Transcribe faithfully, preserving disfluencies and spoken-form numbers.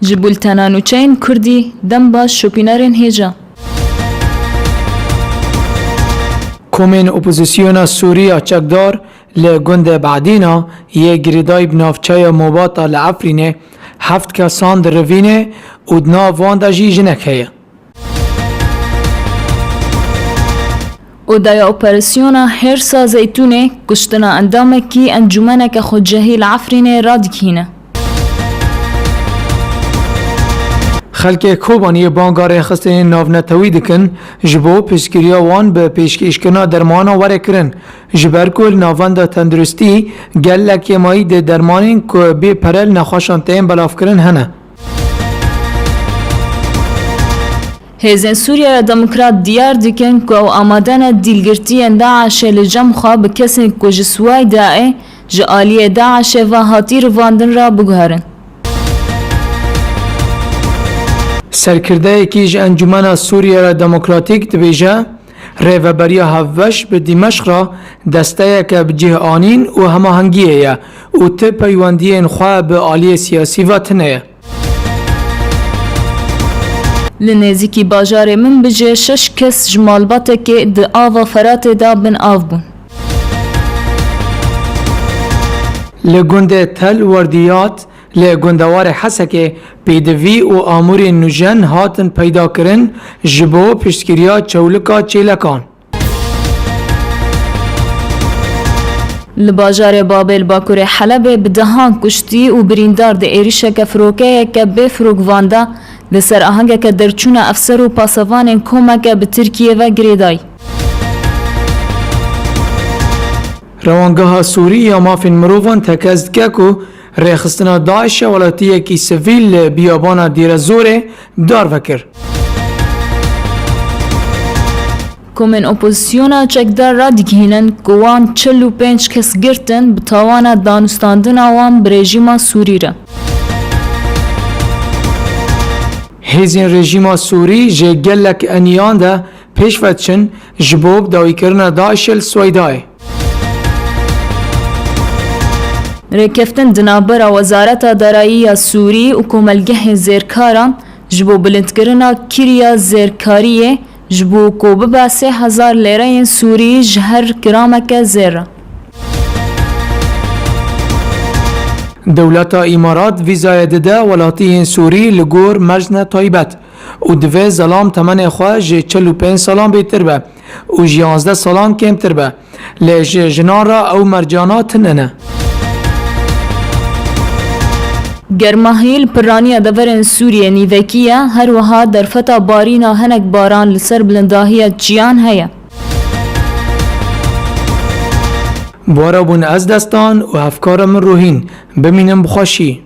Ji bultena nûçeyên Kurdî, dem baş şopînerên hêja. Komên Opozisyona Sûrî ya Çekdar li gundê Badîna yê girêdayî bi navçeya Mobata li Efrînê heft kesan dirivîne û di nav wan de jî jinek heye. Odaya Operasyona Hêrsa Zeytûnê kuştina endamekî encûmeneke xwecihî li Efrînê radigihîne. Xelkê Kobaniyê banga rêxistinên navnetewî dikin, ji bo piştgiriya wan bi pêşkêşkirina dermanan were kirin, ji ber ku li Navenda Tenduristî gelek kêmayî di dermanên ku bê pere li nexweşan tên belavkirin hene. Hêzên Sûriyeya Demokrat diyar dikin ku ew amade ne dîlgirtiyên DAIŞê li cem xwe bi kesên ku ji Swayda ê ji aliyê DAIŞê ve hatî rivandin re biguherin. Serkirdeyekî ji Encûmena Sûriyeya Demokratîk dibêje, rêveberiya hevbeş bi Dîmeşq re desteyeke bi cih anîn û hemahengiyê ye û ti peywendiyên xwe bi aliyê siyasî ve tune ye. Li nêzîkî bajarê Minbicê şeş kes ji malbatekê di ava Feratê de bin av bûn. Li gundê Tel Werdiyat li gundewarê Hesekê pêdivî û amûrên nûjen hatin peyda kirin ji bo piştgiriya çewlika çêlekan. Li bajarê Babê li bakurê Helebê bi dehan kuştî û birîndar di êrişeke firokeyeke bê firokvan de li ser ahengeke derçûna efser û pasevanên komeke bi Tirkiyê ve girêdayî. Rewangeha Sûrî ya Mafên Mirovan tekez dike ku rêxistina DAIŞê welatiyekî sivîl li biyabana Dêrezorê darve kir. Komên opozisyona çekdar radigihînin ku wan çil û pênc kes girtin bi tawana danûstandina wan bi rejîma Sûrî re. Hêzên rejîma Sûrî ji gelek eniyan de pêş ve diçin ji bo bi dawîkirina DAIŞê li Swêdayê. Rêkeftin di navbera Wezareta Darayî ya Sûrî û komelgehên zêrkaran ji bo bilindkirina kiriya zêrkariyê ji bo ku bibe sê hezar lêreyên Sûrî ji her grameke zêr re. Dewleta Îmarat vîzayê dide welatiyên Sûrî li gor mezne taybet û divê zelam temenê xwe ji çil û pênc salan bêtir be û ji yanzdeh salan kêmtir be. Lê ji jinan re ew mercana tune ne. Germahî li piraniya deverên Sûriyê nîvekî ye, her wiha derfeta barîna hinek baran li ser bilindahiya çiyan heye. Bi we re bûn ez Destan û hevkara min Ruhîn. Bimînin bi xweşî.